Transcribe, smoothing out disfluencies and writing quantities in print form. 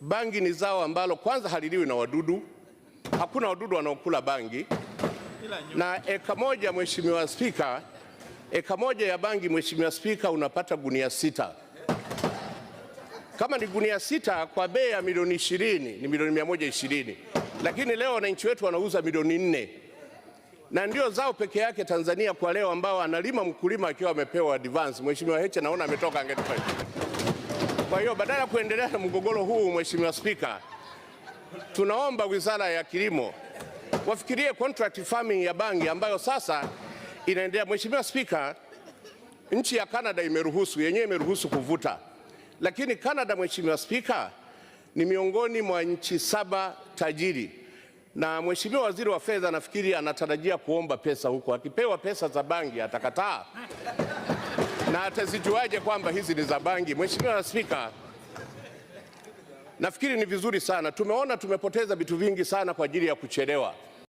Bangi ni zao ambalo kwanza haliliwi na wadudu, hakuna wadudu wanaokula bangi. Na eka moja, Mheshimiwa Spika, eka moja ya bangi, Mheshimiwa Spika, unapata gunia 6. Kama ni gunia 6 kwa bei ya milioni 20 ni milioni 120, lakini leo wananchi wetu wanauza milioni 4, na ndio zao peke yake Tanzania kwa leo ambao analima mkulima akiwa amepewa advance. Mheshimiwa Heche naona ametoka, angetupa. Kwa hiyo badala ya kuendelea na mgogoro huu, Mheshimiwa Spika, tunaomba Wizara ya Kilimo wafikirie contract farming ya bangi ambayo sasa inaendelea. Mheshimiwa Spika, nchi ya Canada imeruhusu, yenyewe imeruhusu kuvuta, lakini Canada, Mheshimiwa Spika, ni miongoni mwa nchi 7 tajiri, na Mheshimiwa Waziri wa Fedha nafikiri anatarajia kuomba pesa huko. Akipewa pesa za bangi atakataa? Na atazijuaje kwamba hizi ni za bangi? Mheshimiwa Spika, nafikiri ni vizuri sana. Tumeona tumepoteza vitu vingi sana kwa ajili ya kuchelewa.